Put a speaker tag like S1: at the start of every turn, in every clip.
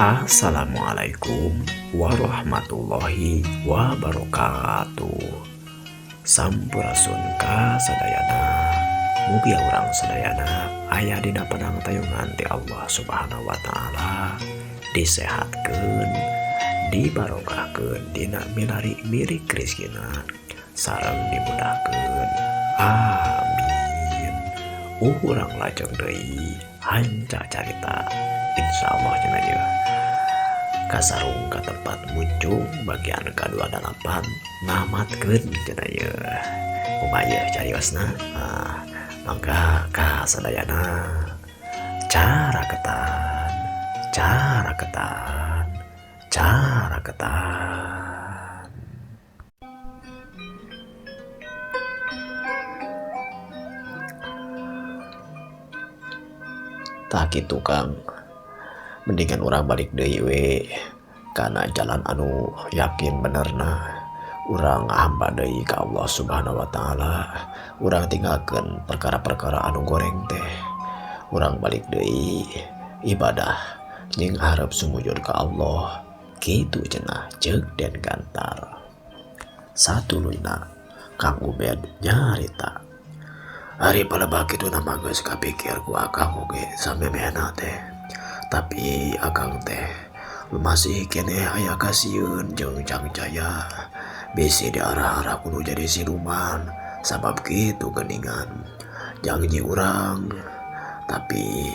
S1: Assalamualaikum warahmatullahi wabarakatuh. Sampurasun ka sadayana. Mugia urang sadayana aya dina panangtayungan ti Allah Subhanahu wa taala, disehatkeun, dibarokahkeun dina milari mirik rezekina sareng dimudahkeun. Amin. Urang lajeng deui hanca carita, insyaallah cenah yeuh. Kasarung ka tempat muncung bagian ka-28 namatkeun cenah yeuh. Kumaha yeuh cariosna? Ah, mangga ka sadayana. Caraketan, caraketan, caraketan. Tah kitu, Kang. Mendingan urang balik deui we kana jalan anu yakin benerna. Urang hamba deui ka Allah Subhanahu wa taala. Urang tinggalkeun perkara-perkara anu goreng teh. Urang balik deui ibadah jeung hareup sumujud ka Allah. Kitu cenah ceuk Den Gantar. Satuluyna Kang Ubed nyarita. Ari palebah kitu mah geus kapikir ku akang oge samemehna teh. Tapi akang teh masih keneh aya kasieun jeung Jang Jaya. Bisi diarah-arah kudu jadi siluman sabab kitu geuningan janji urang. Tapi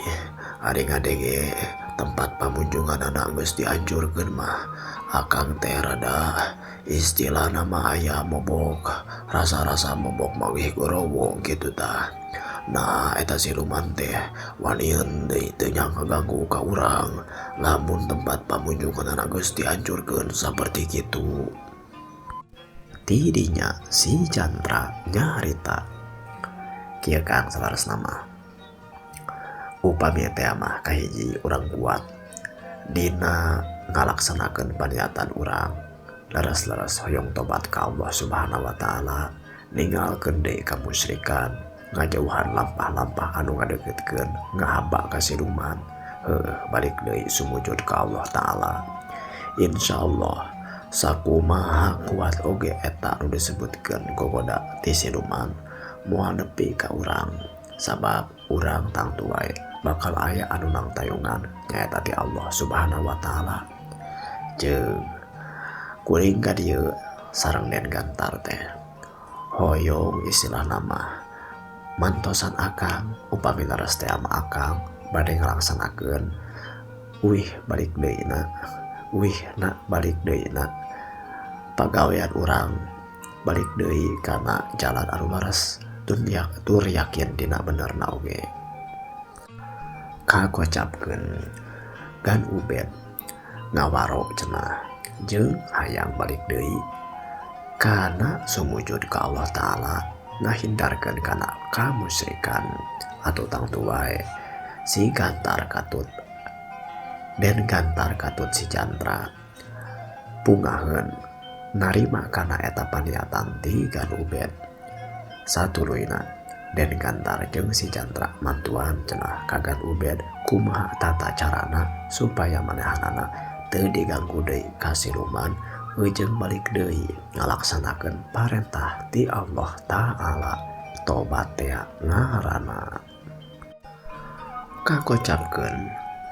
S1: ari ngadenge tempat pamunjunganana geus dihancurkeun mah akang teh rada istilahna mah aya mobok, rasa-rasa mobok manggih gorowong kitu tah. Nah, eta siluman teh wanian deui teu ngaganggu ka urang lamun tempat pamunjunganana geus dihancurkeun saperti kitu. Tidinya si Chandra nyarita. Kieu, Kang, saleresna mah. Upami teh mah kahiji urang kuat dina ngalaksanakeun paniatan urang, leres-leres hoyong tobat ka Allah Subhanahu wa taala, ninggalkeun deui kamusyrikan, ngajauhan lampah-lampah anu ngadeukeutkeun ngahamba ka siluman, heuh, balik deui sumujud ka Allah taala. Insyaallah sakumaha kuat oge eta nu disebutkeun gogoda ti siluman moal nepi ka urang, sabab urang tangtu wae bakal aya anu nangtayungan, nyaeta ti Allah Subhanahu wa taala. Jeung kuring ka dieu sareng Den Gantar teh hoyong istilahna mah mantosan akang, upami leres teh mah akang bade ngalaksanakeun uih balik deui na, uih na balik deui na, pagawean urang balik deui kana jalan anu leres tur yakin dina benerna oge. Kakocapkeun Gan Ubed ngawaro cenah jeung hayang balik deui kana sumujud ka Allah taala, ngahindarkeun kana kamusyrikan. Atuh tangtu wae si Gantar katut Den Gantar katut si Chandra pungaheun narima kana eta paniatan ti Gan Ubed. Satuluyna Den Gantar jeung si Chandra mantuan cenah ka Gan Ubed kumaha tata carana supaya manehanana teu diganggu deui ka siluman jeung balik deui ngalaksanakeun parentah ti Allah taala, tobat teh ngaranna. Kakocapkeun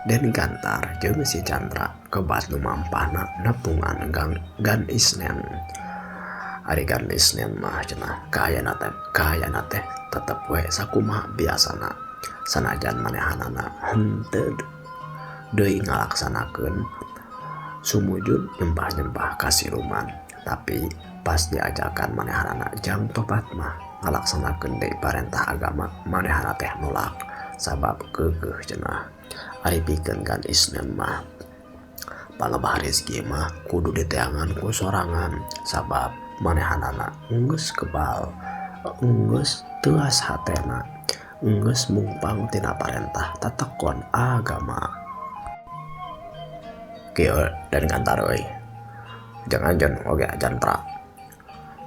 S1: Den Gantar jeung si Chandra kebat lumampahna nepungan Gang Gan Isnen. Ari Gan Isnen mah cenah kaayana teh tetep we sakumaha biasana, sanajan manehanana henteu deui ngalaksanakeun sumujud nyembah-nyembah ka siluman, tapi pas diajakan manehanana jang tobat mah ngalaksanakeun deui parentah agama, manehana teh nolak sabab keukeuh cenah. Ari pikeun Gan Isnen mah palebah rezeki mah kudu diteangan ku sorangan, sabab manehanana geus kebal, geus teuas hatena, geus mungpang tina parentah tatekon agama. Kieu, Den Gantar euy, jeung anjeun oge Jantra.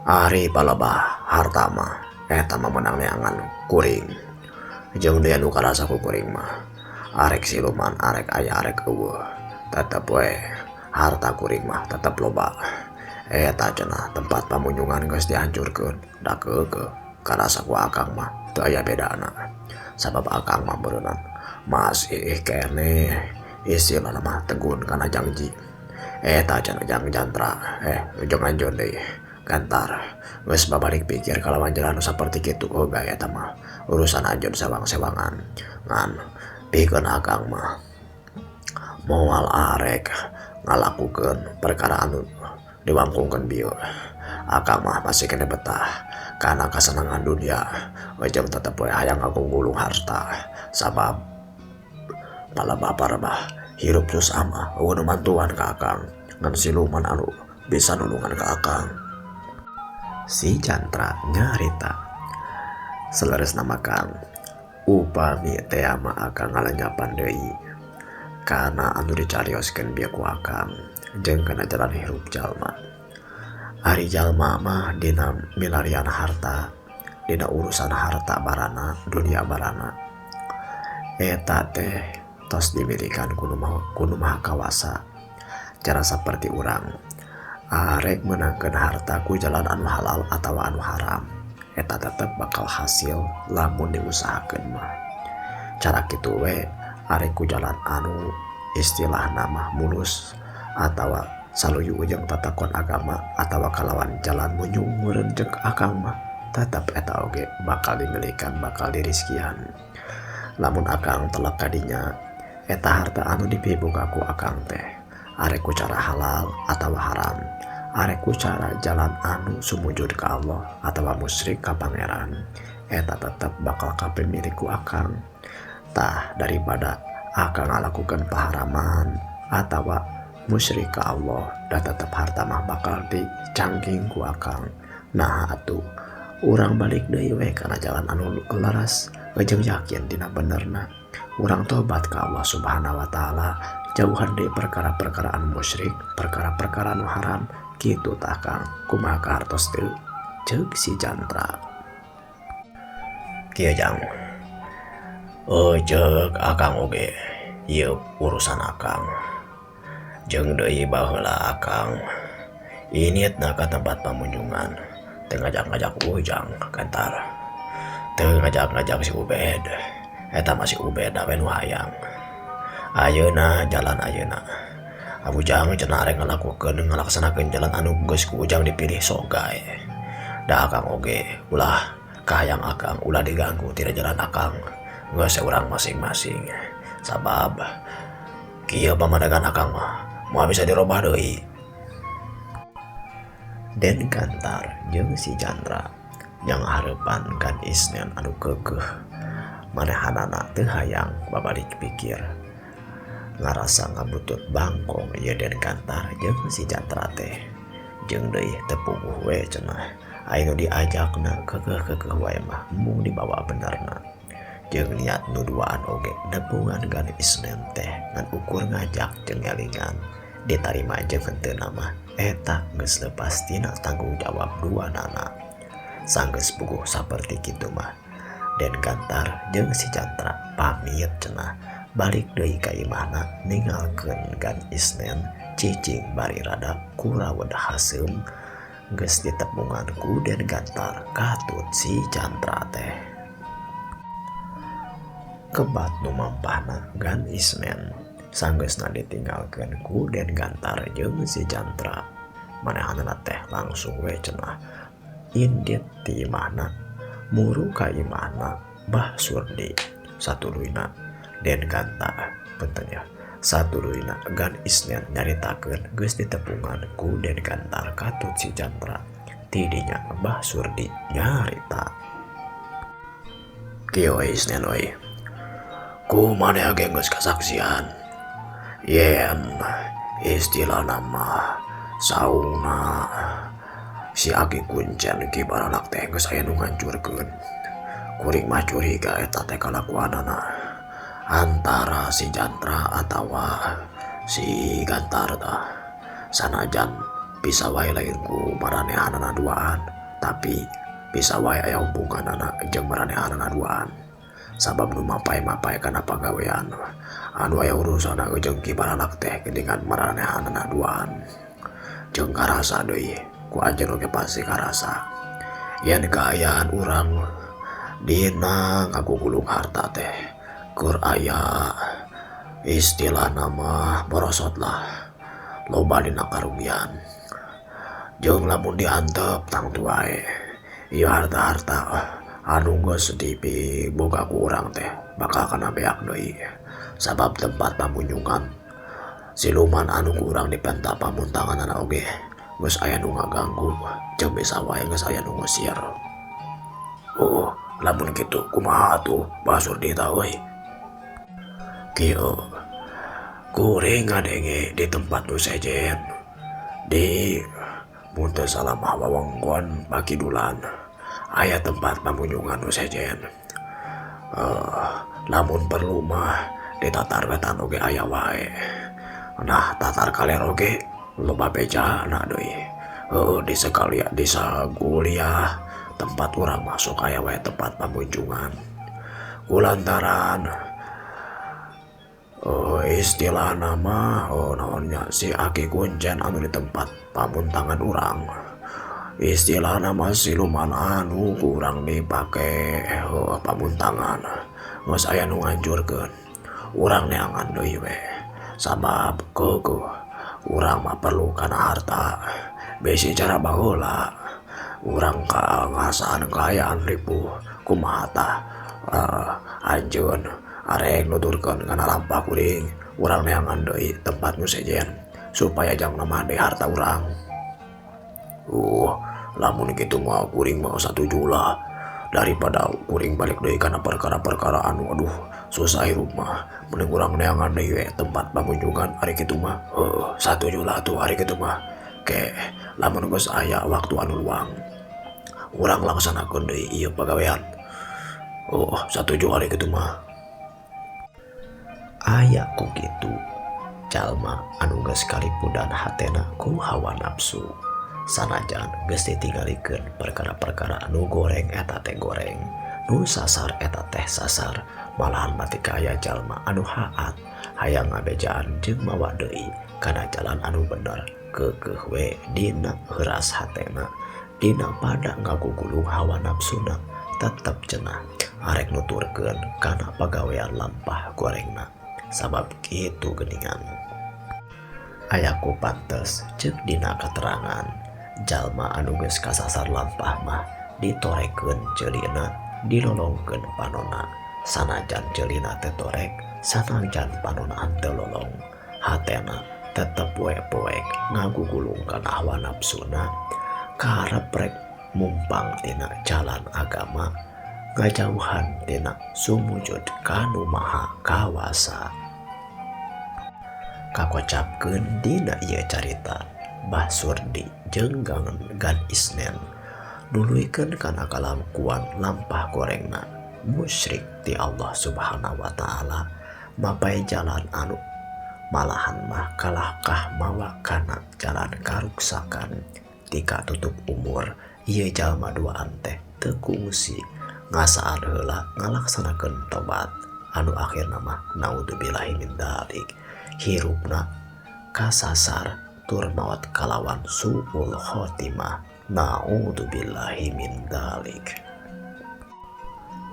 S1: Ari palebah harta mah eta mah meunang neangan kuring. Jeung deui anu karasa ku kuring mah arek siluman arek aya arek euweuh. Tetep we harta kuring mah tetep loba. Eta cenah tempat pamunjungan geus dihancurkeun da keukeuh karasa ku akang mah teu aya bedana. Sabab akang mah meureunnan masih keneh istilahna mah tegun kana jangji. Eta cenah jang jantra jeung anjeun deui Gantar geus babalik pikir kalawan jalan nu saperti kitu heula eta mah urusan anjeun sewang-sewangan ngan pikeun akang mah moal arek ngalakukeun perkara anu diwangkungkeun bieu. Akang mah masih kene betah kana kasenangan dunia jeung tetep we hayang ngagulung harta sabab palebah mah hirup susah mah eueuh nu mantuan ka akang ngan siluman anu bisa nulungan ka akang. Si Jantra nyarita seleresna mah Kang upami teh mah akang ngalenyapan deui kana anu dicarioskeun bieu ku akang jeung kana jalan hirup jalma. Ari jalma mah dina milarian harta, dina urusan harta barana, dunia barana eta teh tos dimilikan ku nu maha kawasa. Cara saperti urang arek menangkeun harta ku jalan anu halal atawa anu haram eta tetep bakal hasil lamun diusahakeun mah. Cara kitu we arek ku jalan anu istilahna mah mulus atawa saluyu jeung tatakon agama atawa kalawan jalan munyung meureun jeung akang mah tetep eta oge bakal dimilikan, bakal dirizkian. Lamun akang telak kadinya eta harta anu dipiboga ku akang teh arek ku cara halal atawa haram, arek ku cara jalan anu sumujud ka Allah atawa musyrik ka pangeran eta tetep bakal kapemilik ku akang. Tah daripada akang ngalakukeun paharaman atawa musyrik ka Allah da tetep harta mah bakal dicangking ku akang. Nah atuh urang balik deui we kana jalan anu leres jeung yakin dina benerna. Urang tobat ka Allah Subhanahu wa taala, jauhan deui perkara-perkara anu musyrik, perkara-perkara anu haram kitu tah Kang. Kumaha kahartos teu? Ceuk si Jantra. Kieu jang. Ceuk akang oge ieu urusan akang. Jeung deui baheula akang initna ka tempat pamunjungan teu ngajak-ngajak Ujang Gantar, teu ngajak-ngajak si Ubed. Eta mah si Ubed we nu hayang. Ayeuna jalan ayeuna Ujang cenah arek ngalakukeun ngalaksanakeun jalan anu geus ku Ujang dipilih sogae. Da akang oge ulah kahayang akang ulah diganggu tina jalan akang geus urang masing-masing. Sabab kieu pamandagan akang mah moal bisa dirobah deui. Den Gantar jeung si Chandra yang hareupan kan Isnen anu keukeuh manehanana teu hayang babalik pikir ngarasa ngabutut bangkong ieu Den Gantar jeung si Chandra teh jeung deui teu puguh we cenah aya nu diajakna keukeuh-keukeuh wae mah mung dibawa benerna jeung niat nu duaan oge nepungan gan Isnen teh ngan ukur ngajak jeung ngelingan ditarima jeung henteu mah eta geus lepas tina tanggung jawab duanana. Sanggeus puguh saperti kitu mah Den Gantar jeung si Chandra pamit cenah balik deui ka imahna ninggalkeun gan Isnen cicing bari rada kurawed haseum geus ditepungan ku Den Gantar katut si Chandra teh. Kebat nu mampahna gan Isnen sanggeusna ditinggalkeun ku Den Gantar jeung si Chandra. Manehanna teh langsung we cenah indit ti imahna muru ka imahna Bah Surdi. Satuluyna Den Gantar punten ya, satuluyna gan Isnen nyaritakeun geus ditepungan ku Den Gantar katut si Chandra. Tidinya Bah Surdi nyarita, kieu Isnen euy, ku maneh ge geus kasaksian yen istilahna mah saungna si Aki Kuncen ki baranak teh geus aya nu ngancurkeun. Kuring mah curiga eta teh kalakuanana antara si Chandra atawa si Gantar tah. Sanajan bisa wae lain ku maranehanana duaan, tapi bisa wae aya hubunganana jeung maranehanana duaan. Sabab nu mapai-mapai kana pagawean Anu aya urusanna jeung Ki Baranak teh geuningan maranehanana duaan. Jeung karasa deui ku anjeun oge pasti karasa. Yen kaayaan urang dina ngagugulung harta teh keur aya istilahna mah borosot lah, loba dina karugian. Jeung lamun diantep tangtu wae ieu harta-harta anu geus dipiboga ku urang teh bakal kana beak deui. Sabab tempat pamunjungan siluman anu ku urang dipenta pamuntanganana oge geus aya nu ngaganggu jeung bisa wae geus aya nu ngusir. Oh, lamun kitu kumaha atuh Bah Surdi tah euy? Kieu kuring ngadenge di tempat nu sejen di mun teu salah mah wewengkon Pakidulan aya tempat pamunjungan nu sejen. Lamun perlu mah di tatar wetan oge aya wae. Nah, tatar kaler oge loba bejana deui. Heueuh, di sekalia di saguliah tempat urang masuk aya wae tempat pamunjungan. Kulantaran istilah nama naonnya si Aki Kuncen anu di tempat pamuntangan urang. Istilah nama siluman anu kurang dipake pamuntangan. Geus aya nu nganjurkeun. Urang neangan deui we. Sabab keukeuh urang mah perlu kana harta. Bisi cara baheula urang ka ngasaan kaayaan ripuh kumaha tah anjeun arek nuturkeun kana lampah kuring. Urang neangan deui tempat nu sejen supaya jang nambah deui harta urang. Lamun kitu mah kuring mah satuju lah. Daripada kuring balik deui kana perkara-perkara anu aduh susah hirup mah, mending urang neangan deui we tempat pamunjungan ari kitu mah. Heuh, satuju lah atuh ari kitu mah. Ke lamun geus aya waktu anu luang urang laksanakeun deui ieu pagawean. Oh, satuju ari kitu mah. Aya ku kitu jalma anu geus kalipudan hatena ku hawa nafsu. Sanajan geus ditinggalikeun perkara-perkara anu goreng eta teh goreng, nu sasar eta teh sasar, malahan mati ka aya jalma anu haat hayang ngabejaan jeung mawa deui kana jalan anu bener, keukeuh we dina heuras hatena, dina pada ngagugulung hawa nafsuna, tetep cenah arek nuturkeun kana pagawean lampah gorengna. Sabab kitu geuningan. Aya ku pantes ceuk dina katerangan jalma anu geus kasasar lampah mah ditorekeun ceulina, dilolongkeun panona. Sanajan ceulina teh torek, sanajan panona teu lolong, hatena tetep we poek ngagugulung kana hawa nafsuna, karep rek mumpang tina jalan agama, ngajauhan tina sumujud kanu maha kawasa. Kakocapkeun dina ieu carita Bah Surdi jeung Gan Isnen nuluykeun kana kalakuan lampah gorengna musyrik ti Allah Subhanahu wa taala, mapai jalan anu malahan mah kalahkah mawa kana jalan karuksakan. Tika tutup umur ieu jalma duaan teh teu kungsi ngasaan heula ngalaksanakeun tobat anu akhirna mah naudzubillahi min dzalik, hirupna kasasar tur maot kalawan suul khotimah, naudzubillahi min dzalik.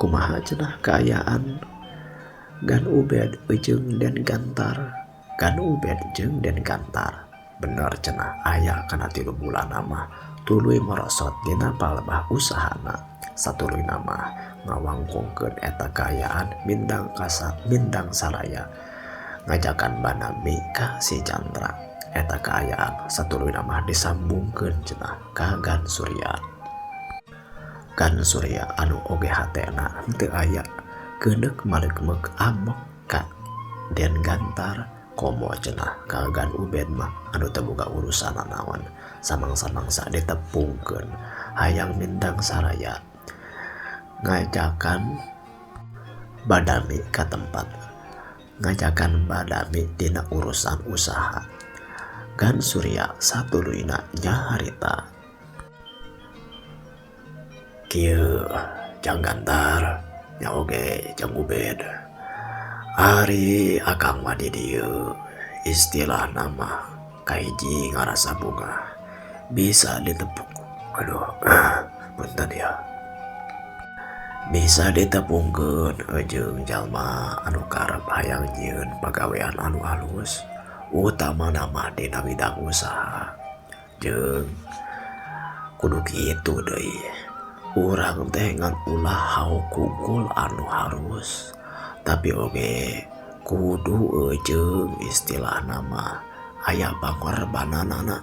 S1: Kumaha cenah kaayaan Gan Ubed jeung Den Gantar? Gan Ubed jeung Den Gantar bener cenah aya kana 3 bulan mah tuluy merosot dina palebah usahana. Satuluyna mah ngawangkongkeun eta kaayaan mindang kasa mindang saraya ngajakan banami ka si Chandra. Eta kaayaan satuluyna mah disambungkeun cenah ka Gan Surya. Gan Surya anu oge hatena henteu aya keuneuk maleukmeuk amok ka Den Gantar, komo cenah ka Gan Ubed mah anu teu boga urusan nanaon, samangsa-mangsa ditepungkeun hayang mindang saraya ngajakan badami ka tempat, ngajakan badami dina urusan usaha. Gan Surya satuluyna nyaharita kieu, Jang Gantar nya oge Jang Ubed, Ari akang mah di dieu istilahna mah kahiji ngarasa bungah bisa ditepuk aduh punten ya bisa ditepungkeun jeung jalma anu karep hayang nyieun pagawean anu alus utamana mah dina bidang usaha jeung kudu kitu deui urang teh ngan ulah hauk hungkul anu harus tapi oge kudu jeung istilahna mah aya pangorbananana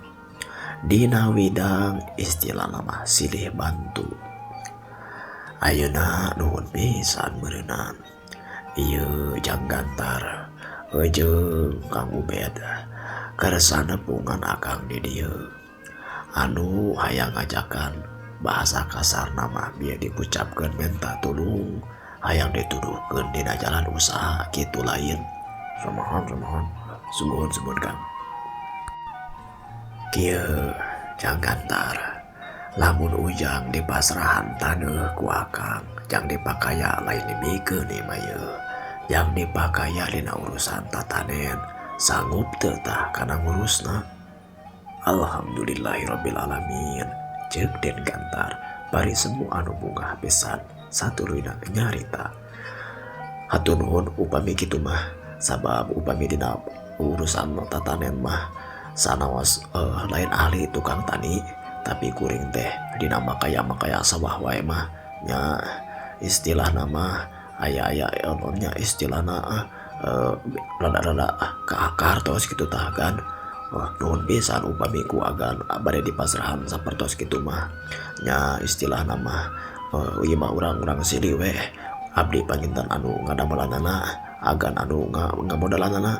S1: dina widang istilahna mah silih bantu. Ayeuna nuhun pisan meureunan ieu Jang Gantar jeung Kang Ubed kersa nepungan akang di dieu anu hayang ngajakan bahasa kasarna mah bieu diucapkeun menta tulung hayang dituduhkeun dina jalan usaha kitu lain. Sumuhun sumuhun sumuhun sumuhun Kang. Kieu Jang Gantar lamun ujang dipasrahan taneuh ku akang jang dipakaya lain dibikeun ieu mah yeuh jang dipakaya dina urusan tatanen sanggup teu tah kana ngurusna. Alhamdulillahirabbil alamin ceuk Den Gantar bari semu anu bungah pisan satuluyna nyarita. Hatur nuhun upami kitu mah sabab upami dina urusan tatanen mah sanaos lain ahli tukang tani tapi kuring teh dina makaya-makaya sawah wae mah nya istilahna mah aya-aya nya istilahna rada-rada kahartos kitu tah kan. Wah, nuhun pisan upami ku agan bade dipasrahan sapertos kitu mah nya istilahna mah ieu mah urang-urang silih we abdi panginten anu ngadamelanana agan anu ngamodalanana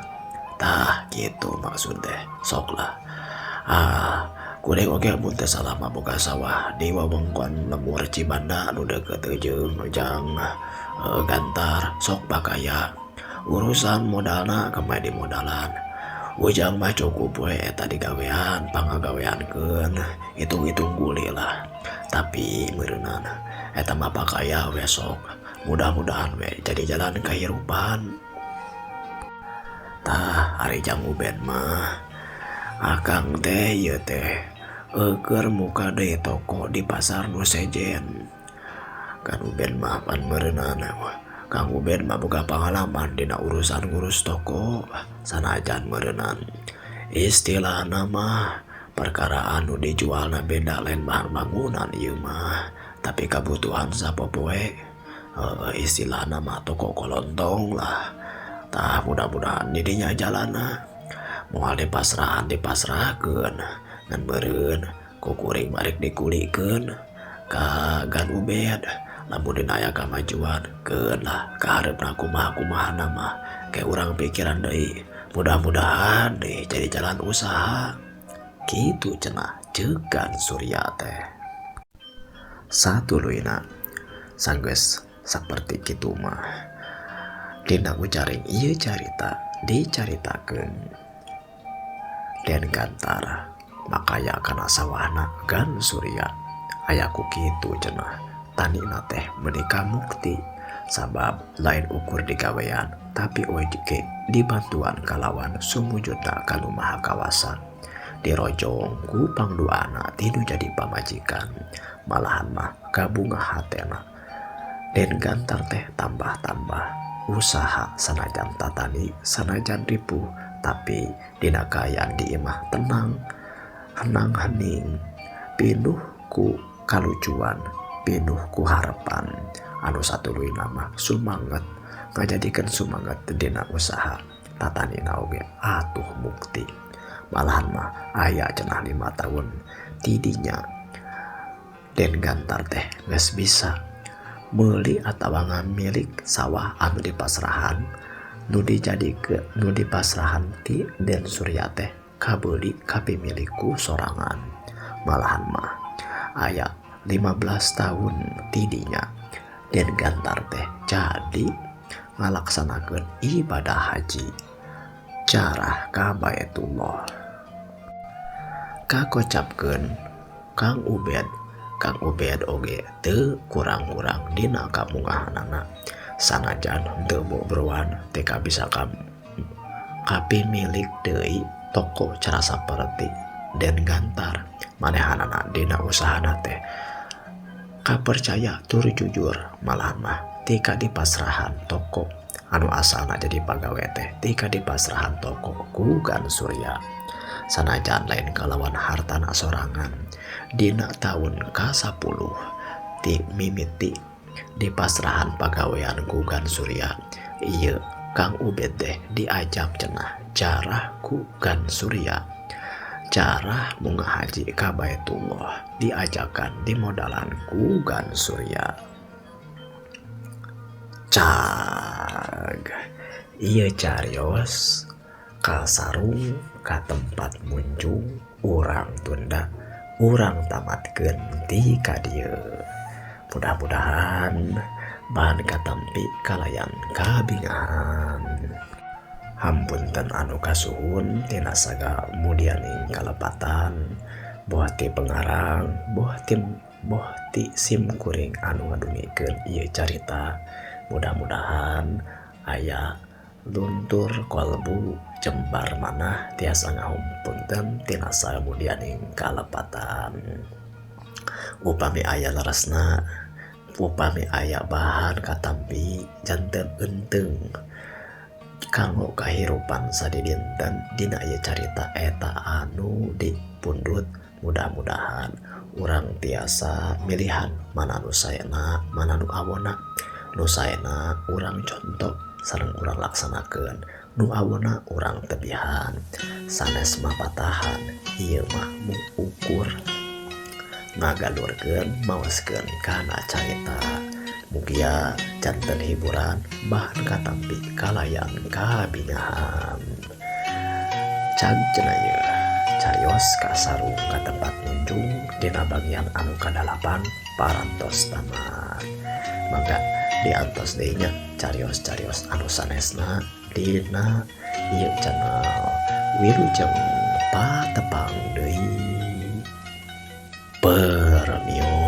S1: tah kitu maksud teh sok lah. Kuring oge mun teu salah mah boga sawah di wewengkon lembur Cibanda anu deukeut jeung Jang Gantar sok pakaya urusan modalna kemae dimodalan. Ujang mah cukup we eta digawean pangagaweankeun hitung-hitung guli lah tapi meureunan eta mah pakaya we sok mudah-mudahan we jadi jalan kahirupan. Tah ari Jang Ubed mah akang teh ieu teh eueur muka deui toko di pasar nu sejen. Kang Ubed mah pan meureunan Kang Ubed mah boga pangalaman dina urusan ngurus toko sanajan meureunan istilahna mah perkara anu dijualna beda lain bahan bangunan ieu mah tapi kabutuhan sapopoe istilahna mah toko kolontong lah. Tah mudah-mudahan didinya jalana moal dipasrahan dipasrahkeun ngan meureun ku kuring balik dikulikeun ka Gan Ubed lamun dina aya kamajuan keun lah kahareupna kumaha-kumahana mah ke urang pikiran deui mudah-mudahan deui jadi jalan usaha kitu cenah ceuk Gan Surya teh. Satuluyna sanggeus saperti kitu mah dina ujaring ieu carita dicaritakeun Den Gantar makaya kana sawahna Gan Surya aya ku kitu cenah tanina teh meuni kamukti sabab lain ukur digawean tapi oge dibantuan kalawan sumujudna ka Nu Maha Kawasa dirojong ku pangduana tinu jadi pamajikan malahan mah kabungah hatena. Den Gantar teh tambah-tambah usaha sanajan tatani sanajan ripuh tapi dina kaayaan di imah tenang henang hening pinuh ku kalucuan pinuh ku harapan anu satuluyna mah sumanget ngajadikeun sumanget dina usaha tatanina oge atuh mukti malahan mah aya cenah 5 tahun tidinya Den Gantar teh geus bisa meuli atawa ngamilik sawah anu dipasrahan nu dijadikeun nu dipasrahan ti Den Surya teh kabeuli kapimiliku sorangan malahan mah aya 15 tahun tidinya Den Gantar teh jadi ngalaksanakeun ibadah haji carah ka Baitullah. Kakocapkeun Kang Ubed, Kang Ubed oge teu kurang-kurang dina kabungahanana Sanajan henteu bobroan teh bisa kapimilik deui toko cara saperti Den Gantar manehanana dina usahana teh kapercaya tur jujur malahan mah tika dipasrahan toko anu asalna jadi pagawe teh tika dipasrahan toko ku Gan Surya sanajan lain kalawan hartana sorangan dina taun ka-10 ti mimiti dipasrahan pagawean ku Gan Surya ieu Kang Ubed teh diajak cenah jarah ku Gan Surya jarah munggah haji ka Baitullah diajakan dimodalan ku Gan Surya. Cag ieu carios kasarung ka tempat munjung urang tunda urang tamatkeun ti ka dieu. Mudah-mudahan bahan katampi kalayan kabingahan. Hampunten anu kasuhun tina sagamudianing kalepatan boh ti pengarang boh ti sim kuring anu ngadugikeun ieu carita. Mudah-mudahan aya luntur kolbu jembar manah tiasa ngahumpunten tina sagamudianing kalepatan. Upami aya leresna, upami aya bahan katampi janten eunteng kanggo kahirupan sadidinten dina ieu carita eta anu dipundhut. Mudah-mudahan urang tiasa milihan mana nu saena mana nu awona. Nu saena urang contoh sareng urang laksanakeun, nu awona urang tebihan. Sanes mah patahan ieu mah mung ukur ngagalurkeun maoskeun kana carita. Mugia janten hiburan bahan katampi kalayan kabingahan. Cag cenah ieu carios kasarung ka tempat munjung dina bagian anu kadalapan parantos tamat. Mangga diantos deui nya carios-carios anu sanesna dina ieu channel. Wilujeng patepang deui. Permios.